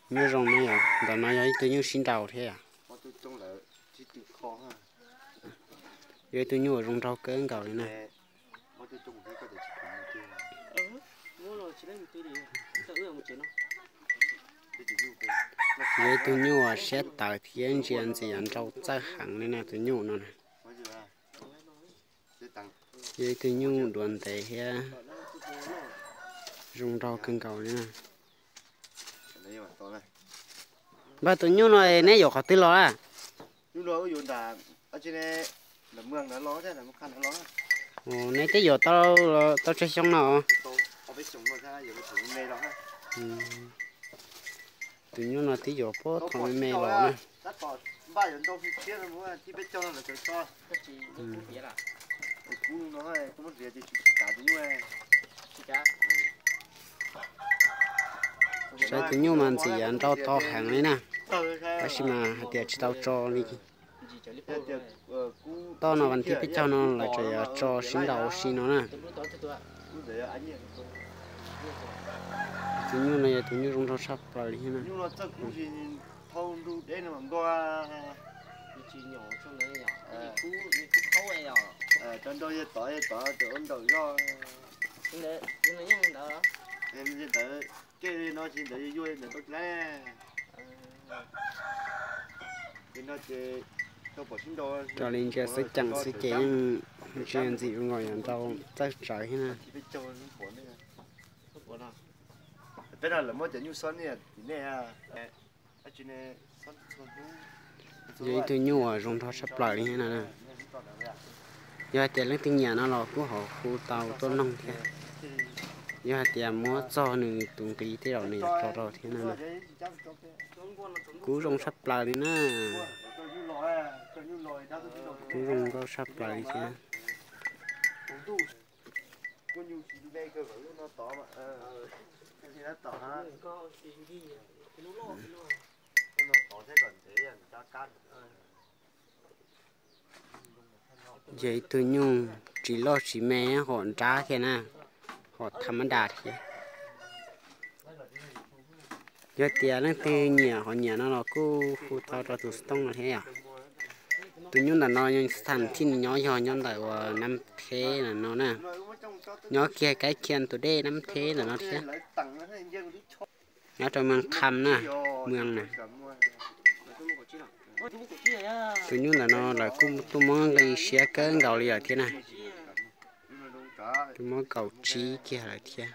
Nyuj zoo no yom, ntawm no yog ib tug nyuj sib nraus thiab yom. Yog ib tug nyuj uas zoo nraug kawg nkaus li na. Yog ib tug nyuj uas siab tawv thiab ntsia ntxim nraug txawj heev li na tus nyuj no na. Yog ib tug nyuj duav ntev thiab zoo nraug kawg nkaus li na. Npawg, tus nyuj no neb yuav qhov twg los a? Neb twb yuav tau, tau tsawg xyoo no? Tus nyuj no twb yuav puag thaum me me los na. Saib tus nyuj mas ntxim nraug to heev li na, tab sis mas hais tias tsis tau tso li. Toj no vas thib peb caug no lawv tseem yuav tso sib nraus ua si no na. Tus nyuj no yog tus nyuj zoo nraug tshaj plaws li thiab na. Raws li ntsia xwb ceem xwb ces yeej ntsia ntxim zoo nkaus yog nraug txawj tsawv thiab na. Yog ib tug nyuj uas zoo nraug tshaj plaws li thiab na. Yog hais tias leej twg nyiam no los kuj ho hu tau tuaj noog thiab. Yog hais tias muab txog nws tus nqi tej zaum nws yuav tso rau thiab na. Kub zoo tshaj plaws li na. Kub zoo nkauj tshaj plaws li thiab. Yog ib tug nyuj tsis loj tsis me, hom nrab thiab na, hom tham mab das thiab. Yog tias leej twg nyiam ho nyiam no los kuj hu tau rau tus xov tooj no thiab yom. Tus nyuj ntawm no yog tham thij nws nyob yog nyob ntawm uas Nab Theb ntawm no na, nyob kiag kaib kiag tus dej Nab Theb ntawm no thiab. Nyob rau Moos Kham na, Moos na. Tus nyuj ntawm no lawv kuj tuaj muab nqi siab kawg nkaus li lawm thiab na. Tuaj muab kaum tsib kiag lawm thiab.